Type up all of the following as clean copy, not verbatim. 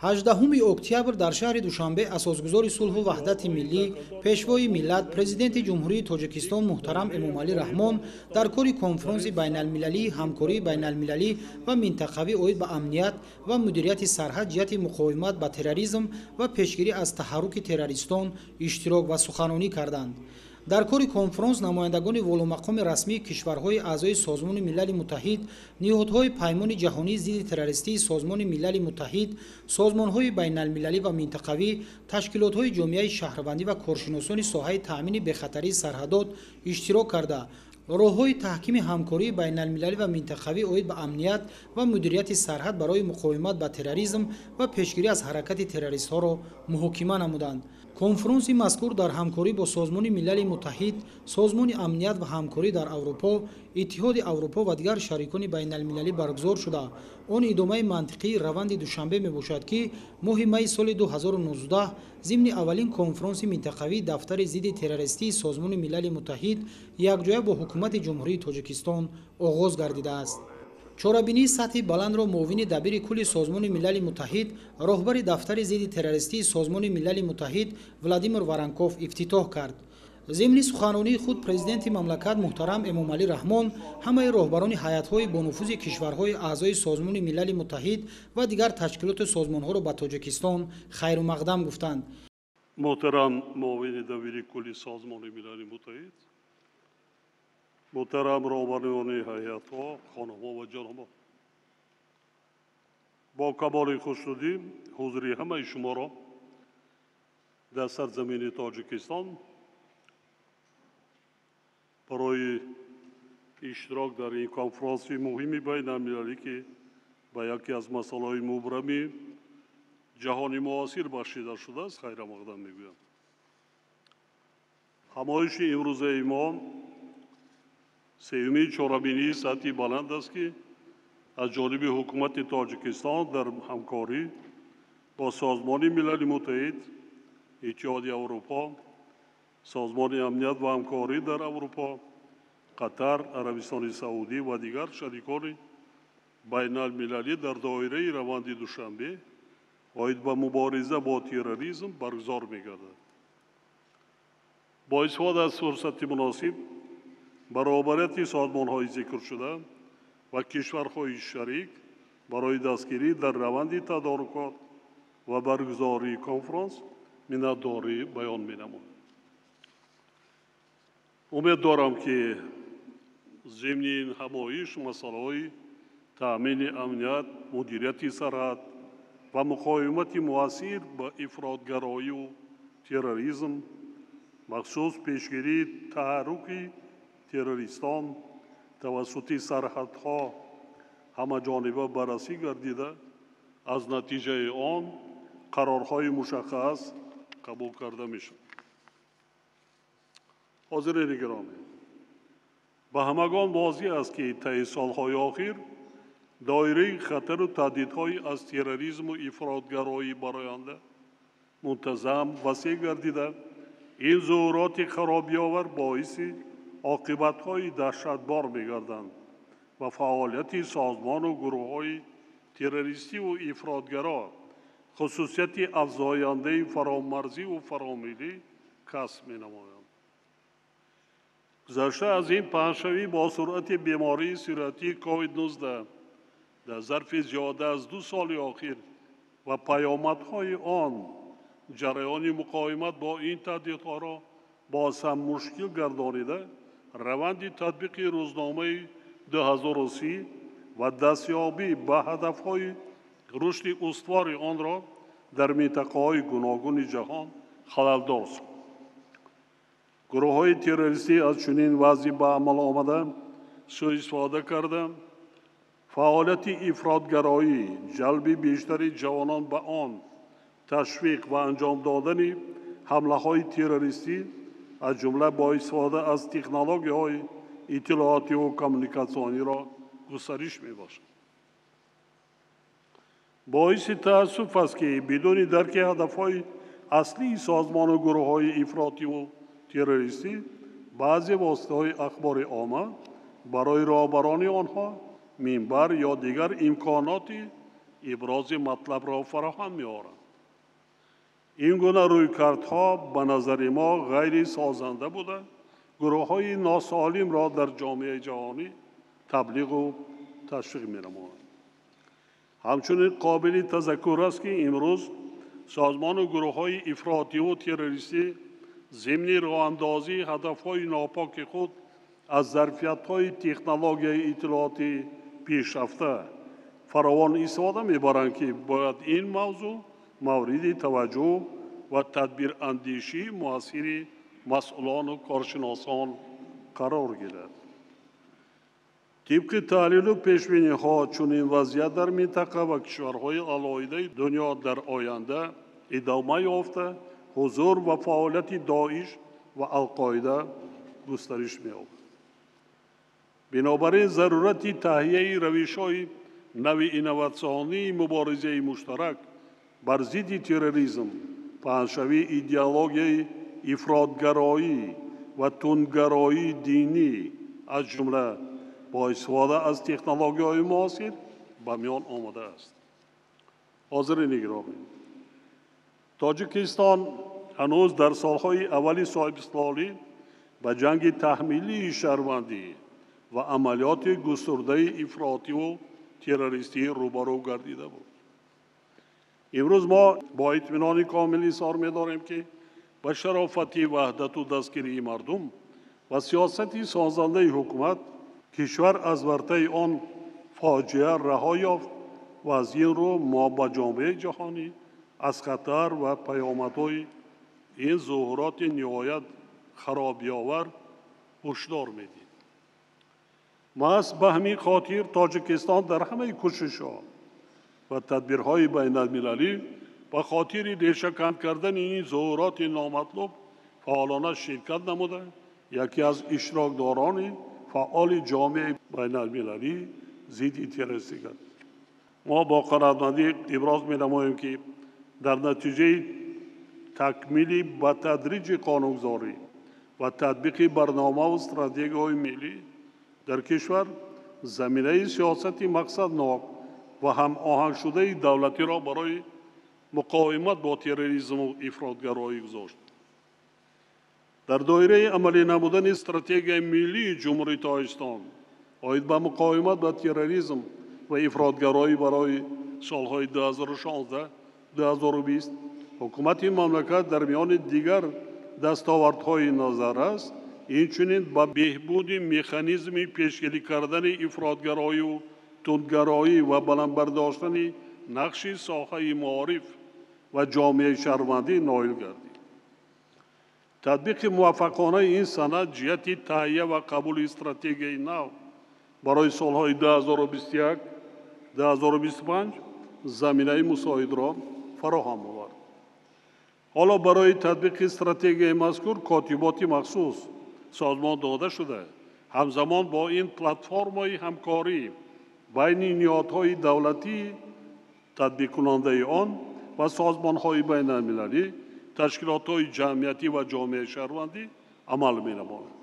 18 октябр дар шаҳри Душанбе асосгузори сулҳу ваҳдати миллӣ, пешвои миллат, президенти Ҷумҳурии Тоҷикистон муҳтарам Эмомалӣ Раҳмон дар кори конфронси байналмилалӣ, ҳамкории байналмилалӣ ва минтақавӣ оид ба амният ва мудирияти сарҳад ҷиҳати муқовимат ба терроризм ва пешгирӣ аз таҳарруки террористон иштирок ва суханронӣ карданд. Дар кори конфронс намояндагони воломақоми расмии кишварҳои аъзои Созмони Милали Муттаҳид, ниҳодҳои Паймони ҷаҳонии зидди террористии Созмони Милали Муттаҳид, созмонҳои байналмилалӣ ва минтақавӣ, ташкилотҳои ҷомеаи шаҳрвандӣ ва коршиносони соҳаи таъмини бехатарии сарҳадот иштирок карда, роҳҳои таҳкими ҳамкории байналмилалӣ ва минтақавӣ оид ба амният ва мудирияти сарҳад барои муқовимат ба терроризм ва пешгирӣ аз ҳаракати террористҳоро муҳокима намуданд. Конфронси мазкур дар ҳамкорӣ бо Созмони Милали Муттаҳид, Созмони амният ва ҳамкорӣ дар Аврупо, Иттиҳоди Аврупо ва дигар шарикони байналмилалӣ баргузор шуда, он идомаи мантиқии раванди Душанбе мебошад, ки моҳи майи соли 2019 зимни аввалин конфронси минтақавии дафтари зидди террористии Созмони Милали Муттаҳид якҷоя бо ҳукумати Ҷумҳурии Тоҷикистон оғоз гардидааст. Чорабинии сатҳи баландро муовини дабири кулли Созмони Милали Муттаҳид, роҳбари дафтари зидди террористии Созмони Милали Муттаҳид Владимир Воронков ифтитоҳ кард. Зимни суханронии худ президенти мамлакат муҳтарам Эмомалӣ Раҳмон ҳамаи роҳбарони ҳайатҳои бонуфузи кишварҳои аъзои Созмони Милали Муттаҳид ва дигар ташкилоту созмонҳоро ба Тоҷикистон хайрумақдам гуфтанд. Муҳтарам муовини дабири кулли Созмони Милали Муттаҳид, муҳтарам роҳбарони ҳайатҳо, хонумҳо ва ҷанобҳо, бо камоли хушнудӣ ҳузури ҳамаи шуморо дар сарзамини Тоҷикистон барои иштирок дар ин конфронси муҳими байналмилалӣ, ки ба яке аз масъалаҳои мубрами ҷаҳони муосир бахшида шудааст, хайрамақдам мегӯям. Ҳамоиши имрӯзаи мо сеюми чорабинии сатҳи баланд аст, ки аз ҷониби ҳукумати Тоҷикистон дар ҳамкорӣ бо Созмони Милали Муттаҳид, Иттиҳоди Аврупо, Созмони амният ва ҳамкорӣ дар Аврупо, Қатар, Арабистони Саудӣ ва дигар шарикони байналмилалӣ дар доираи раванди Душанбе оид ба мубориза бо терроризм баргузор мегардад. Бо истифода аз фурсати муносиб баробарияти созмонҳои зикршуда ва кишварҳои шарик барои дастгирӣ дар раванди тадорукот ва баргузории конфронс миннатдорӣ баён менамоям. Умед дорам, ки зимни ин ҳамоиш масъалаҳои таъмини амният, мудирияти сарҳад ва муқовимати муассир ба ифротгароию терроризм, махсус пешгирии таҳарруки террористон тавассути сарҳадҳо ҳамаҷониба баррасӣ гардида, аз натиҷаи он қарорҳои мушаххас қабул карда мешавад. Ҳозирини гиромӣ, ба ҳамагон возеҳ аст, ки таи солҳои охир доираи хатару таҳдидҳои аз терроризму ифротгароӣ бароянда мунтазам васеъ гардида, ин зуҳуроти харобиовар боиси оқибатҳои даҳшатбор мегарданд ва фаъолияти созмону гурӯҳҳои террористиву ифротгаро хусусияти афзояндаи фаромарзиву фаромиллӣ касб менамоянд. Гузашта аз ин, паҳншавӣ бо суръати бемории сироятии COVID-19 дар зарфи зиёда аз 2 соли охир ва паёмадҳои он ҷараёни муқовимат бо ин таҳдидҳоро боз ҳам мушкил гардонида, раванди татбиқи рӯзномаи 2030 ва дастёбӣ ба ҳадафҳои рушди устувори онро дар минтақаҳои гуногуни ҷаҳон халалдор сохт. Гурӯҳҳои террористӣ аз чунин вазъи ба амал омада суистифода карда, фаъолияти ифротгароӣ, ҷалби бештари ҷавонон ба он, ташвиқ ва анҷом додани ҳамлаҳои террористӣ, аз ҷумла бо истифода аз технологияҳои иттилоотиву коммуникатсиониро густариш мебошад. Боиси таассуф аст, ки бидуни дарки ҳадафҳои аслии созмону гурӯҳҳои ифротиву террористӣ баъзе воситаҳои ахбори омма барои роҳбарони онҳо минбар ё дигар имконоти ибрози матлабро фароҳам меоранд. Ин гуна рӯйкардҳо ба назари мо ғайрисозанда буда, гурӯҳҳои носолимро дар ҷомеаи ҷаҳонӣ таблиғу ташвиқ менамоянд. Ҳамчунин қобили тазаккур аст, ки имрӯз созмону гурӯҳҳои ифротиву террористӣ зимни роҳандозии ҳадафҳои нопоки худ аз зарфиятҳои технологияи иттилоотӣ пешрафта фаровон истифода мебаранд, ки бояд ин мавзӯъ мавриди таваҷҷӯҳ ва тадбирандешии муассири масъулону коршиносон қарор гирад. Тибқи таҳлилу пешбиниҳо, чунин вазъият дар минтақа ва кишварҳои алоҳидаи дунё дар оянда идома ёфта, ҳузур ва фаъолияти Доиш ва Алқоида густариш меёбад. Бинобар ин зарурати таҳияи равишҳои нави инноватсионии муборизаи муштарак бар зидди терроризм, паҳншавии идеологияи ифротгароӣ ва тундгароии динӣ, аз ҷумла бо истифода аз технологияҳои муосир ба миён омадааст. Ҳозирини гиромӣ, Тоҷикистон ҳанӯз дар солҳои аввали соҳибистиқлолӣ ба ҷанги таҳмилии шаҳрвандӣ ва амалиёти густурдаи ифротиву террористӣ рӯбарӯ гардида буд. Имрӯз мо бо итминони комил изҳор медорем, ки ба шарофати ваҳдату дастгирии мардум ва сиёсати созандаи ҳукумат кишвар аз вартаи он фоҷиа раҳо ёфт ва аз ин рӯ мо ба ҷомеаи ҷаҳонӣ аз хатар ва паёмадҳои ин зуҳуроти ниҳоят харобиовар ҳушдор медиҳем. Маҳз ба ҳамин хотир Тоҷикистон дар ҳамаи кӯшишҳо ва тадбирҳои байналмилалӣ ба хотири решакан кардани ин зуҳуроти номатлуб фаъолона ширкат намуда, яке аз иштирокдорони фаъоли ҷомеаи байналмилалӣ зидди террористӣ гардид. Мо бо қаноатмандӣ иброз менамоем, ки дар натиҷаи такмили ба тадриҷи қонунгузорӣ ва татбиқи барномаву стратегияҳои миллӣ дар кишвар заминаи сиёсати мақсаднок ва ҳамоҳангшудаи давлатиро барои муқовимат бо терроризму ифротгароӣ гузошт. Дар доираи амалӣ намудани стратегияи миллии Ҷумҳурии Тоҷикистон оид ба муқовимат ба терроризм ва ифротгароӣ барои солҳои 2016-2020 ҳукумати мамлакат дар миёни дигар дастовардҳои назаррас инчунин ба беҳбуди механизми пешгирӣ кардани ифротгароию тундгароӣ ва баланд бардоштани нақши соҳаи маориф ва ҷомеаи шаҳрвандӣ ноил гардид. Татбиқи муваффақонаи ин санад ҷиҳати таҳия ва қабули стратегияи нав барои солҳои 2021-2025 заминаи мусоидро фароҳам овард. Ҳоло барои татбиқи стратегияи мазкур котиботи махсус созмон дода шуда, ҳамзамон бо ин платформаи ҳамкорӣ байни ниҳодҳои давлатӣ татбиқкунандаи он ва созмонҳои байналмилалӣ, ташкилотҳои ҷамъиятӣ ва ҷомеаи шаҳрвандӣ амал менамояд.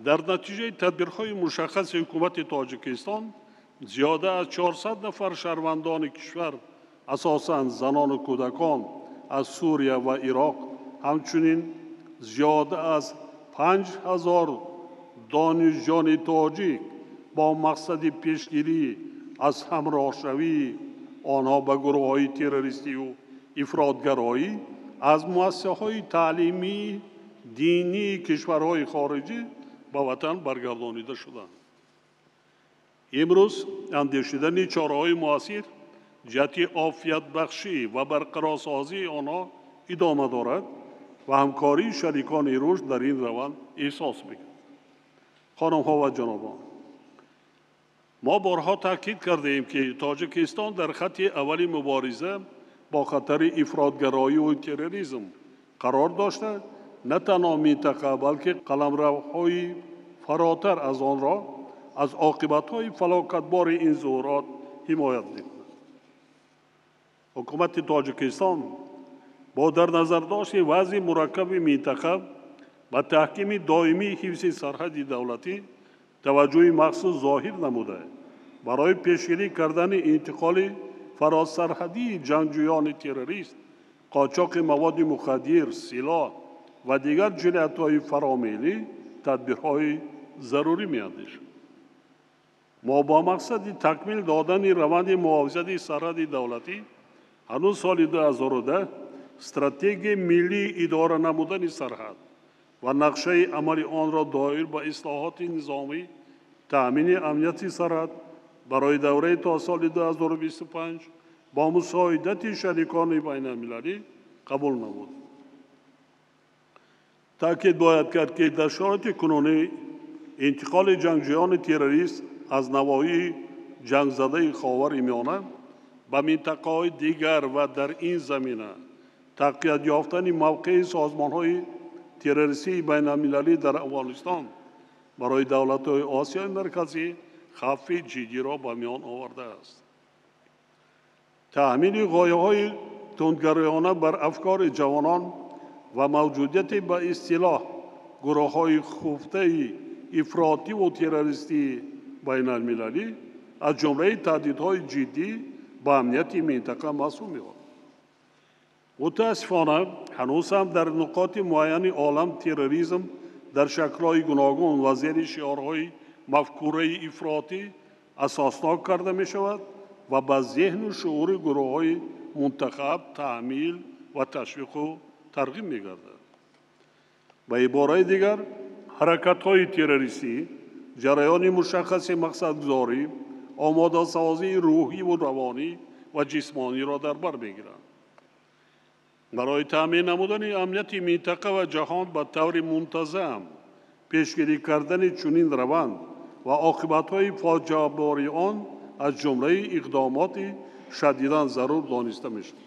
Дар натиҷаи тадбирҳои мушаххаси ҳукумати Тоҷикистон зиёда аз 400 нафар шаҳрвандони кишвар, асосан занону кӯдакон аз Сурия ва Ироқ, ҳамчунин зиёда аз 5000 донишҷони тоҷик бо мақсади пешгирӣ аз ҳамроҳшавии онҳо ба гурӯҳҳои террористию ифротгароӣ аз муассисаҳои таълимии динии кишварҳои хориҷӣ ба ватан баргардонида шуданд. Имрӯз андешидани чораҳои муассир ҷиҳати офиятбахшӣ ва барқарорсозии онҳо идома дорад ва ҳамкории шарикони рушд дар ин раванд эҳсос мекунад. Хонумҳо ва ҷанобон, мо борҳо таъкид кардаем, ки Тоҷикистон дар хатти аввали мубориза бо хатари ифротгароиву терроризм қарор дошта, на танҳо минтақа, балки қаламравҳои фаротар аз онро аз оқибатҳои фалокатбори ин зуҳурот ҳимоят мекунад. Ҳукумати Тоҷикистон бо дар назардошти вазъи мураккаби минтақа ба таҳкими доимии ҳифзи сарҳади давлатӣ таваҷҷӯҳи махсус зоҳир намуда, Барои пешгирӣ кардани интиқоли фаросарҳадии ҷангҷӯёни террорист, қочоқи маводи мухаддир, силоҳ ва дигар ҷиноятҳои фаромиллӣ тадбирҳои зарурӣ меандешем. Мо бо мақсади такмил додани раванди муҳофизати сарҳади давлатӣ ҳанӯз соли 2010 стратегияи миллии идора намудани сарҳад ва нақшаи амали онро доир ба ислоҳоти низомӣ, таъмини амнияти сарҳад барои давраи то соли 2025 бо мусоидати шарикони байналмилалӣ қабул намуд. Таъкид бояд кард, ки дар шароити кунунӣ интиқоли ҷангҷӯёни террорист аз навоҳии ҷангзадаи Ховари Миёна ба минтақаҳои дигар ва дар ин замина тақвият ёфтани мавқеи созмонҳои террористии байналмилалӣ дар Афғонистон барои давлатҳои Осиёи Марказӣ хавфи ҷиддиро ба миён овардааст. Таъмини ғояҳои тундгароёна бар афкори ҷавонон ва мавҷудияти ба истилоҳ гурӯҳҳои хуфтаи ифротиву террористии байналмилалӣ аз ҷумлаи таҳдидҳои ҷиддӣ ба амнияти минтақа маҳсуб меёбад. Мутаассифона, ҳанӯз ҳам дар нуқоти муайяни олам терроризм дар шаклҳои гуногун ва зери шиорҳои мафкураи ифротӣ асоснок карда мешавад ва ба зеҳну шуури гурӯҳҳои мунтахаб таъмил ва ташвиқу тарғиб мегардад. Ба ибораи дигар, ҳаракатҳои террористӣ ҷараёни мушаххаси мақсадгузорӣ, омодасозии рӯҳиву равонӣ ва ҷисмониро дар бар мегиранд. Барои таъмин намудани амнияти минтақа ва ҷаҳон ба таври мунтазам пешгирӣ кардани чунин раванд ва оқибатҳои фоҷиабори он аз ҷумлаи иқдомоти шадидан зарур дониста мешавад.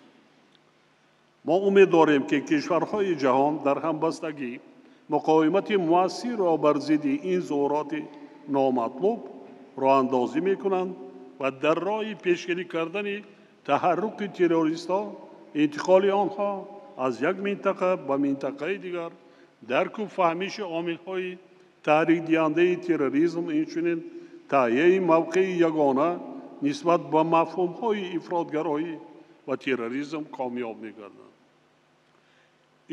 Мо умед дорем, ки кишварҳои ҷаҳон дар ҳамбастагӣ муқовимати муассирро бар зидди ин зуҳуроти номатлуб роҳандозӣ мекунанд ва дар роҳи пешгирӣ кардани таҳарруки террористҳо, интиқоли онҳо аз як минтақа ба минтақаи дигар, дарку фаҳмиши омилҳои таҳрикдиҳандаи терроризм, инчунин таҳияи мавқеи ягона нисбат ба мафҳумҳои ифротгароӣ ва терроризм комёб мегарданд.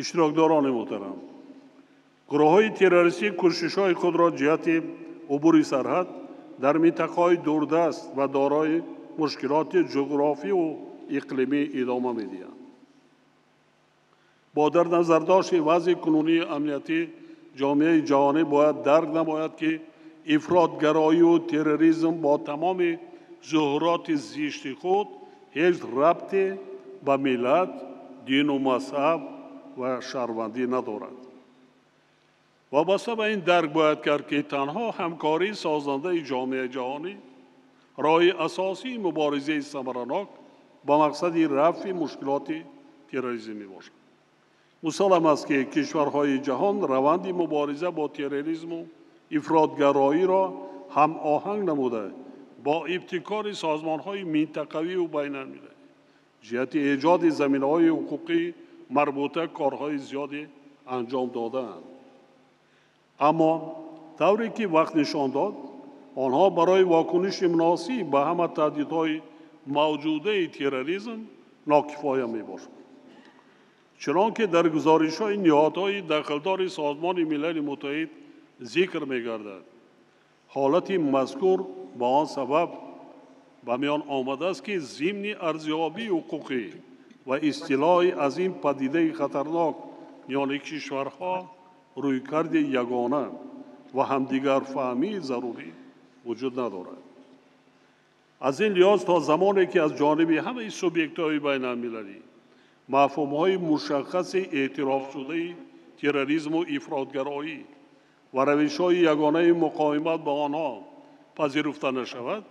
Иштирокдорони муҳтарам, гурӯҳҳои террористӣ кӯшишҳои худро ҷиҳати убури сарҳад дар минтақаҳои дурдаст ва дорои мушкилоти ҷуғрофиву иқлимӣ идома медиҳанд. Бо дар назардошти вазъи кунунии амниятӣ ҷомеаи ҷаҳонӣ бояд дарк намояд, ки ифротгароию терроризм бо тамоми зуҳуроти зишти худ ҳеҷ рабте ба миллат, дину мазҳаб ва шаҳрвандӣ надорад. Вобаста ба ин дарк бояд кард, ки танҳо ҳамкории созандаи ҷомеаи ҷаҳонӣ роҳи асосии муборизаи самаранок ба мақсади рафъи мушкилоти терроризм мебошад. Мусаллам аст, ки кишварҳои ҷаҳон раванди мубориза бо терроризму ифротгароиро ҳамоҳанг намуда бо ибтикори созмонҳои минтақавию байналмилалӣ ҷиҳати эҷоди заминаҳои ҳуқуқии марбута корҳои зиёде анҷом додаанд. Аммо тавре ки вақт нишон дод, онҳо барои вокуниши муносиб ба ҳама таҳдидҳои мавҷудаи терроризм нокифоя мебошанд. Чунон ки дар гузоришҳои ниҳодҳои дахлдори Созмони Милали Муттаҳид зикр мегардад, ҳолати мазкур ба он сабаб ба миён омадааст, ки зимни арзёбии ҳуқуқӣ ва истилоҳи аз ин падидаи хатарнок миёни кишварҳо рӯйкарди ягона ва ҳамдигарфаҳмии зарурӣ вуҷуд надорад. Аз ин лиҳоз то замоне ки аз ҷониби ҳамаи субъектҳои байналмилалӣ мафҳумҳои мушаххаси эътирофшудаи терроризму ифротгароӣ ва равишҳои ягонаи муқовимат ба онҳо пазируфта нашавад,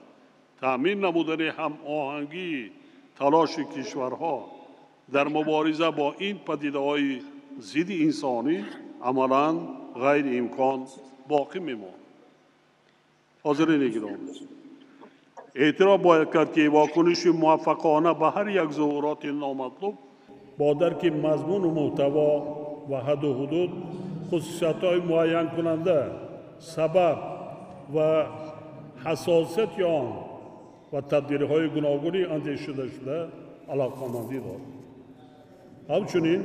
таъмин намудани ҳамоҳангии талоши кишварҳо дар мубориза бо ин падидаҳои зидди инсонӣ амалан ғайриимкон боқӣ мемонад. Ҳозирини гиромӣ, эътироф бояд кард, ки вокуниши муваффақона ба ҳар як зуҳуроти номатлуб бо дарки мазмуну муҳтаво ва ҳадду ҳудуд, хусусиятҳои муайянкунанда, сабаб ва ҳассосияти он ва тадбирҳои гуногуни андешидашуда алоқамандӣ дорад. Ҳамчунин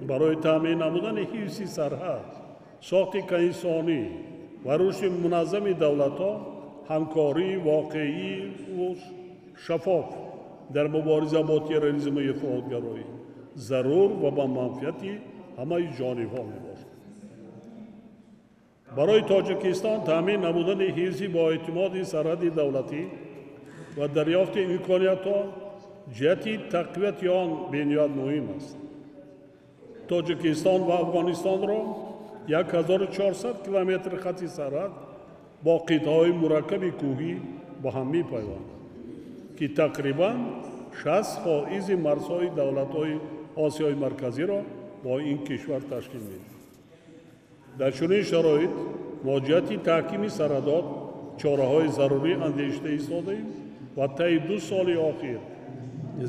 барои таъмин намудани ҳифзи сарҳад, сохти конститутсионӣ ва рушди муназзами давлатҳо ҳамкории воқеиву шаффоф дар мубориза бо терроризму ифротгароӣ зарур ва ба манфиати ҳамаи ҷонибҳо мебошад. Барои Тоҷикистон таъмин намудани ҳифзи боэътимоди сарҳади давлатӣ ва дарёфти имкониятҳо ҷиҳати тақвияти он бениҳоят муҳим аст. Тоҷикистон ва Афғонистонро 1400 километр хати сарҳад бо қитъаҳои мураккаби кӯҳӣ ба ҳам мепайвандад, ки тақрибан 60% марзҳои давлатҳои Осиёи Марказиро бо ин кишвар ташкил медиҳад. Дар чунин шароит мо ҷиҳати таҳкими сарҳадот чораҳои зарурӣ андешида истодаем ва таи 2 соли охир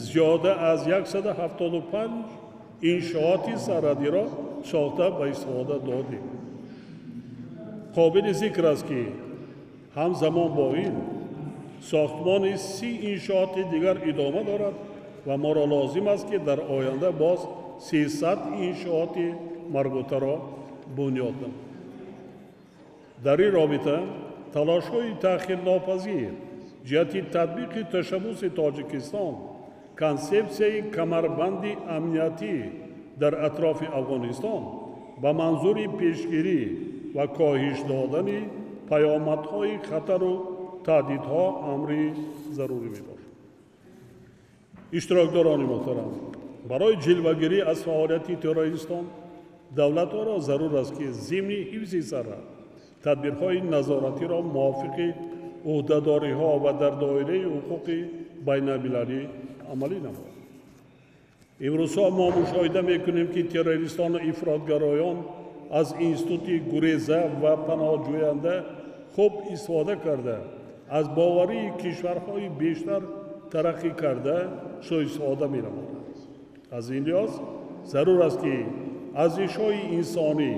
зиёда аз 175 иншооти сарҳадиро сохта ба истифода додем. Қобили зикр аст, ки ҳамзамон бо ин сохтмони 30 иншооти дигар идома дорад ва моро лозим аст, ки дар оянда боз 300 иншооти марбутаро бунёд намоем. Дар ин робита талошҳои таъхирнопазир ҷиҳати татбиқи ташаббуси Тоҷикистон, консепсияи камарбанди амниятӣ дар атрофи Афғонистон ба манзури пешгирӣ ва коҳиш додани паёмадҳои хатару таҳдидҳо амри зарурӣ мебошад. Иштирокдорони муҳтарам, барои ҷилвагирӣ аз фаъолияти террористон давлатҳоро зарур аст, ки зимни ҳифзи сарҳад тадбирҳои назоратиро мувофиқи ӯҳдадориҳо ва дар доираи ҳуқуқи байналмилалӣ амалӣ намоянд. Имрӯзҳо мо мушоҳида мекунем, ки террористону ифротгароён аз институти гуреза ва паноҳҷӯянда хуб истифода карда, аз боварии кишварҳои бештар тараққӣ карда суистифода менамоянд. Аз ин лиҳоз зарур аст, ки арзишҳои инсонӣ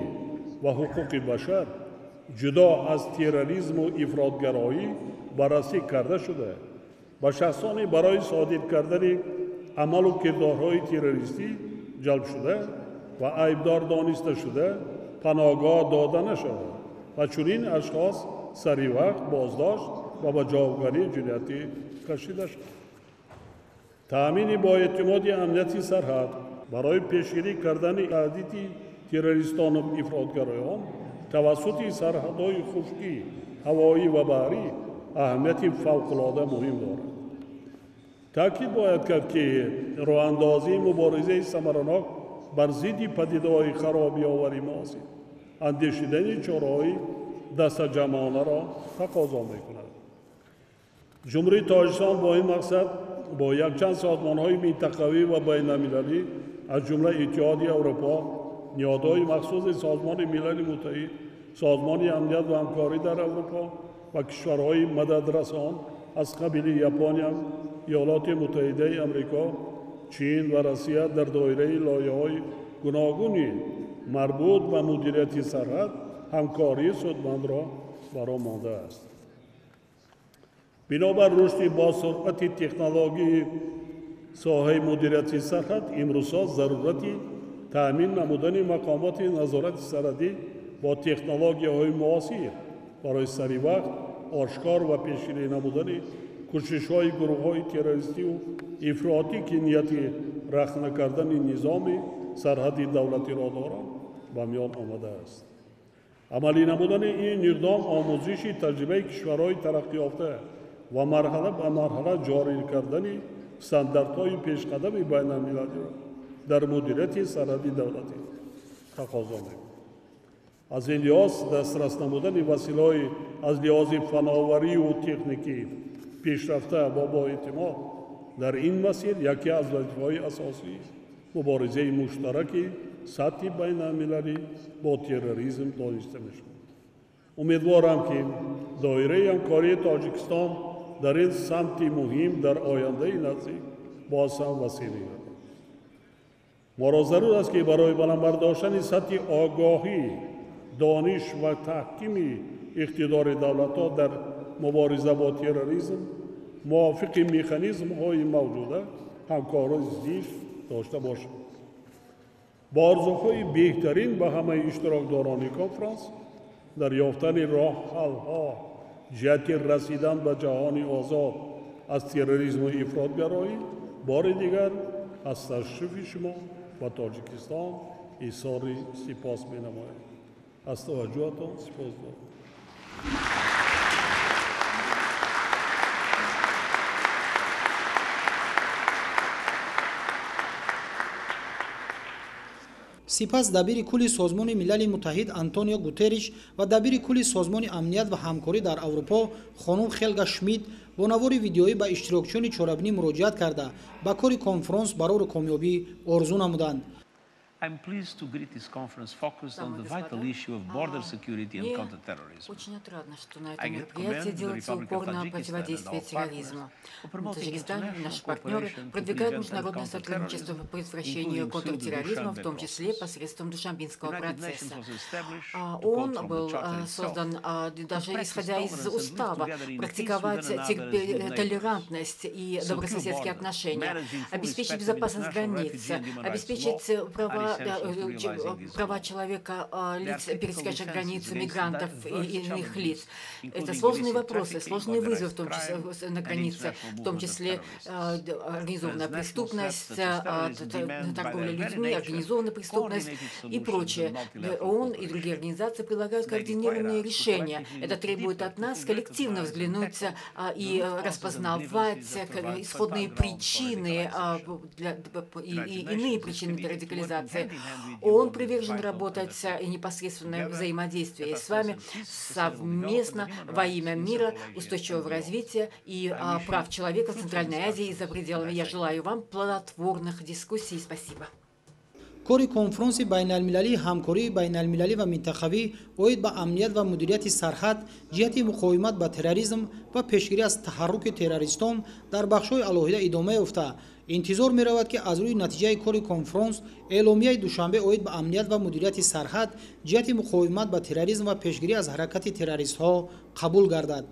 ва ҳуқуқи башар ҷудо аз терроризму ифротгароӣ баррасӣ карда шуда, ба шахсоне барои содир кардани амалу кирдорҳои террористӣ ҷалб шуда ва айбдор дониста шуда паноҳгоҳ дода нашавад ва чунин ашхос сари вақт боздошт ва ба ҷавобгарии ҷиноятӣ кашида шавад. Таъмини боэътимоди амнияти сарҳад барои пешгирӣ кардани таҳдиди террористону ифротгароён тавассути сарҳадҳои хушкӣ, ҳавоӣ ва баҳрӣ аҳамияти фавқулода муҳим дорад. Таъкид бояд кард, ки роҳандозии муборизаи самаранок бар зидди падидаҳои харобиовари муосир андешидани чораҳои дастаҷамъонаро тақозо мекунад. Ҷумҳурии Тоҷикистон бо ин мақсад бо якчанд созмонҳои минтақавӣ ва байналмилалӣ, аз ҷумла Иттиҳоди Аврупо, ниҳодҳои махсуси Созмони Милали Муттаҳид, Созмони амният ва ҳамкорӣ дар Аврупо ва кишварҳои мададрасан аз қабили Япония, Иёлоти Муттаҳидаи Амрико, Чин ва Россия дар доираи лоиҳаҳои гуногуни марбут ба мудирияти сарҳад ҳамкории судмандро баро мондааст. Бинобар рушди босуръати технологии соҳаи мудирияти сарҳад, имрӯзҳо зарурати таъмин намудани мақомоти назорати сарҳадӣ бо технологияҳои муосир барои саривақт ошкор ва пешгирӣ намудани кӯшишҳои гурӯҳҳои террористиву ифротӣ, ки нияти рахна кардани низоми сарҳади давлатиро доранд, ба миён омадааст. Амалӣ намудани ин иқдом омӯзиши таҷрибаи кишварҳои тараққиёфта ва марҳала ба марҳала ҷорӣ кардани стандартҳои пешқадами байналмилалиро дар мудирияти сарҳади давлатӣ тақозо мекунад. Аз ин лиҳоз дастрас намудани василаҳои аз лиҳози фановариву техникӣ пешрафта ва боэътимод дар ин масир яке аз вазифаҳои асосии муборизаи муштараки сатҳи байналмилалӣ бо терроризм дониста мешавад. Умедворам, ки доираи ҳамкории Тоҷикистон дар ин самти муҳим дар ояндаи наздик боз ҳам васеъ мегардад. Моро зарур аст, ки барои баланд бардоштани сатҳи огоҳӣ, дониш ва таҳкими иқтидори давлатҳо дар мубориза бо терроризм Мувофиқи механизмҳои мавҷуда ҳамкории зич дошта бошад. Бо орзуҳои беҳтарин ба ҳамаи иштирокдорони конфронс дар ёфтани роҳҳалҳо ҷиҳати расидан ба ҷаҳони озод аз терроризму ифротгароӣ бори дигар аз ташрифи шумо ба Тоҷикистон изҳори сипос менамоям. Аз таваҷҷӯҳатон сипос дорам. Сипас дабири кулли Созмони Милали Муттаҳид Антонио Гутерриш ва дабири кулли Созмони Амният ва ҳамкорӣ дар Аврупо хонум Хелга Шмидт бо навори видеоӣ ба иштирокчиёни чорабинӣ муроҷиат карда, ба кори конфронс барору комёбӣ орзу намуданд. I'm pleased to greet this conference focused on the vital issue of border security and counterterrorism. Очень отрадно, что на этом мероприятии делается упор на противодействие терроризму. Таджикистан и наши партнеры продвигают международное сотрудничество по предотвращению контртерроризма, в том числе посредством Душанбинского процесса. Он был создан даже исходя из устава, практиковать толерантность и добрососедские отношения, обеспечить безопасность границ, обеспечить права человека, лиц, пересекающих границу, мигрантов и иных лиц. Это сложные вопросы, сложные вызовы, в том числе на границе, в том числе организованная преступность, торговля людьми, организованная преступность и прочее. ООН и другие организации предлагают координированные решения. Это требует от нас коллективно взглянуть и распознавать исходные причины и иные причины для радикализации. ООН привержен работать и непосредственное взаимодействие с вами совместно во имя мира, устойчивого развития и прав человека в Центральной Азии и за пределами. Я желаю вам плодотворных дискуссий. Спасибо. Кори конфронси байналмилалии ҳамкории байналмилалӣ ва минтақавӣ оид ба амният ва мудирияти сарҳад ҷиҳати муқовимат ба терроризм ва пешгирӣ аз таҳарруки террористон дар бахшҳои алоҳида идома ёфта, интизор меравад, ки аз рӯи натиҷаи кори конфронс эъломияи Душанбе оид ба амният ва мудирияти сарҳад ҷиҳати муқовимат ба терроризм ва пешгирӣ аз ҳаракати террористҳо қабул гардад.